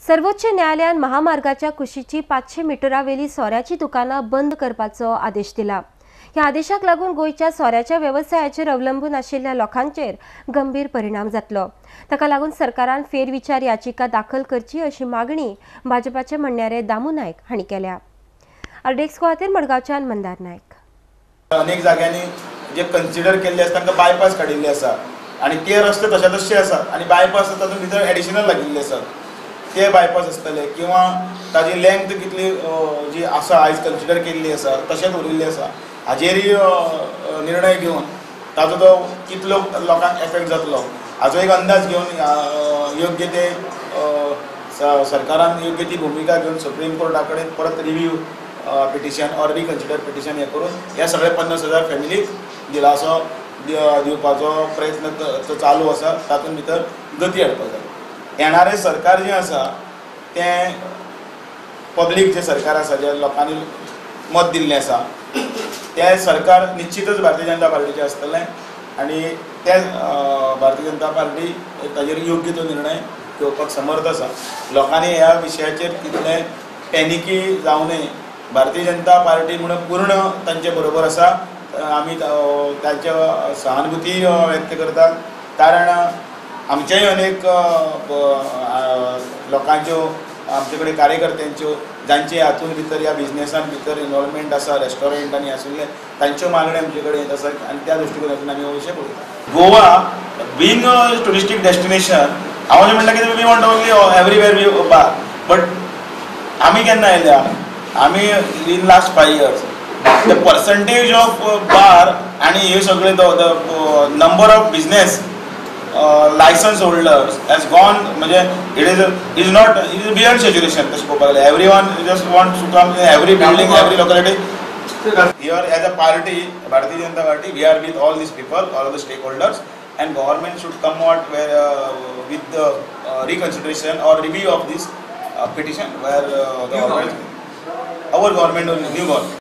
सर्वोच्च न्यायालयान महामार्गाच्या कुशीची 500 मिटरावेली सोऱ्याची दुकानां बंद करपाचो आदेश दिला। ह्या आदेशाक लागून गोंयच्या सोऱ्याच्या वेवसायाचेर अवलंबून आशिल्ल्या लोकांचेर गंभीर परिणाम जातलो। ताका लागून सरकारान फेरविचार याचिका दाखल करची अशी मागणी भाजपाचे म्हणयारे दामू नायक हांणी केल्या। आरडीएक्स खातीर मडगांवच्यान मंदार नायक। अनेक जाग्यांनी जे कन्सिडर केल्ले आसा तांकां बायपास काडिल्ले आसा आनी ते रस्ते तशे तशे आसात आनी बायपास तातूंत भितर एडिशनल लागिल्ले आसात, ते बायपास आसतले किंवा ताजी लेंथ कितली जी आसा आयज कन्सिडर केल्ली आसा तशेंच उरिल्लें आसा, हाजेरय निर्णय घेवन ताजो तो कितलो लोकांक एफेक्ट जातलो हाजो एक अंदाज घेवन योग्य ते सरकारान योग्य ती भुमिका घेवन सुप्रीम कोर्टा कडेन परत review petition or reconsider petition हें करून ह्या सगळे 50,000 फॅमिलीक दिलासो दिवपाचो प्रयत्न तो चालू आसा, तातूंत भितर गती हाडपाक जाय। येणारें सरकार जें आसा तें पब्लीक जें सरकार आसा, जें लोकांनी मत दिल्लें आसा तें सरकार निश्चितच भारतीय जनता पार्टीचें आसतलें आनी तें भारतीय जनता पार्टी ताजेर योग्य तो निर्णय घेवपाक समर्थ आसा। लोकांनी ह्या विशयाचेर तितलें पॅनिकी जावं नये, भारतीय जनता पार्टी म्हणून पूर्ण तांचे बरोबर आसा, आमी तांच्या सहानुभूती व्यक्त करतात, कारण आमचेय अनेक लोकांच्यो आमचे कडेन कार्यकर्त्यांच्यो जांचे हातून भितर ह्या बिजनेसान भितर इनवॉल्वमेंट आसा, रेस्टॉरंट आनी आशिल्ले तांच्यो मागण्यो आमचे कडेन येत आसा आनी त्या दृश्टिकोनांतल्यान आमी हो विशय पळयता। Goa being a touristic destination, हांव अशें म्हणटा की we want only everywhere we bar, but आमी केन्ना आयल्या, आमी in last 5 years the percentage of bar आनी हे सगळे the number of business license holders has gone, म्हणजे it is not, it is beyond saturation. तशें पळोवपाक गेल्यार everyone just want to come in every building, every locality. Here as a party, Bharatiya Janata Party, we are with all these people, all the stakeholders, and government should come out where with the reconsideration or review of this petition where the our government, new government.